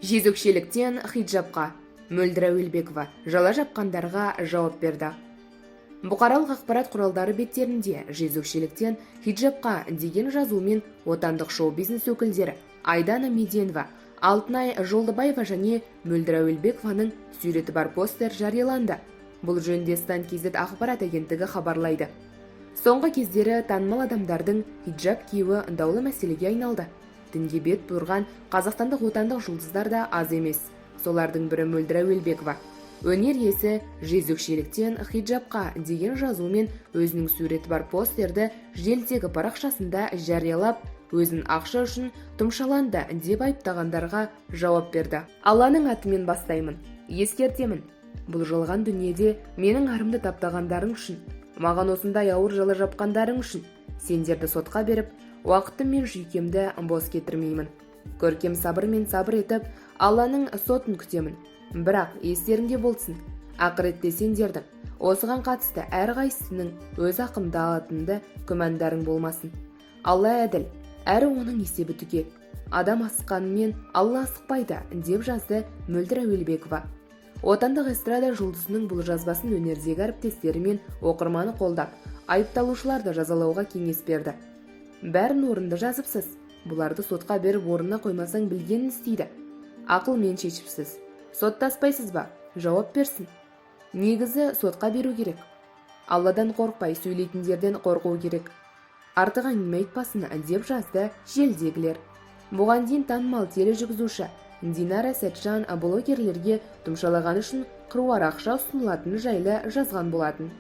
Жезөкшеліктен хиджабқа: Мөлдір Әуелбекова жала жапқандарға жауап берді. Бұқаралық ақпарат құралдары беттерінде «Жезөкшеліктен хиджабқа» деген жазумен отандық шоу-бизнес өкілдері Айдана Меденова, Алтынай Жолдыбаева және Мөлдір Әуелбекованың суреті бар постер жарияланды. Бұл жөнінде Стан KZ ақпарат агенттігі хабарлайды. Соңғы кездері танымал адамдардың хиджаб киюі даулы мәселеге айналды. Дінге бет бұрған қазақстандық отандық жұлдыздар да аз емес. Солардың бірі — Мөлдір Әуелбекова. Өнер иесі «Жезөкшеліктен хиджабқа» деген жазумен өзінің суреті бар постерді желідегі парақшасында жариялап, өзін ақша үшін тұмшаланды деп айыптағандарға жауап берді. «Алланың атымен бастаймын. Ескертемін, бұл жалған дүниеде менің арымды таптағандарың үшін, маған осындай ауыр жала жапқандарың үшін сендерді сотқа беріп, уақытым мен жүйкемді бос кетірмеймін. Көркем сабырмен сабыр етіп, Алланың сотын күтемін. Бірақ естеріңде болсын, ақыретте сендердің осыған қатысты әрқайсысының өз ақымды алатынында күмәндарың болмасын. Алла әділ, әрі оның есебі түгел. Адам асыққанымен, Алла асықпайды», — деп жазды Мөлдір Әуелбекова. Отандық эстрада жұлдызының бұл жазбасын өнердегі әріптестері мен оқырманы қолдап, айыпталушыларды жазалауға кеңес берді. «Бәрін орынды жазыпсыз. Бұларды сотқа беріп, орнына қоймасаң, білгенін істейді. Ақылмен шешіпсіз. Соттаспайсыз ба? Жауап берсін. Негізі сотқа беру керек. Алладан қорықпай сөйлейтіндерден қорқу керек. Артық әңгіме айтпасын», — деп жазды желідегілер. Бұған дейін танымал тележүргізуші Динара Сәтжан блогерлерге тұмшалағаны үшін қыруар ақша ұсынылатыны жайлы жазған болатын.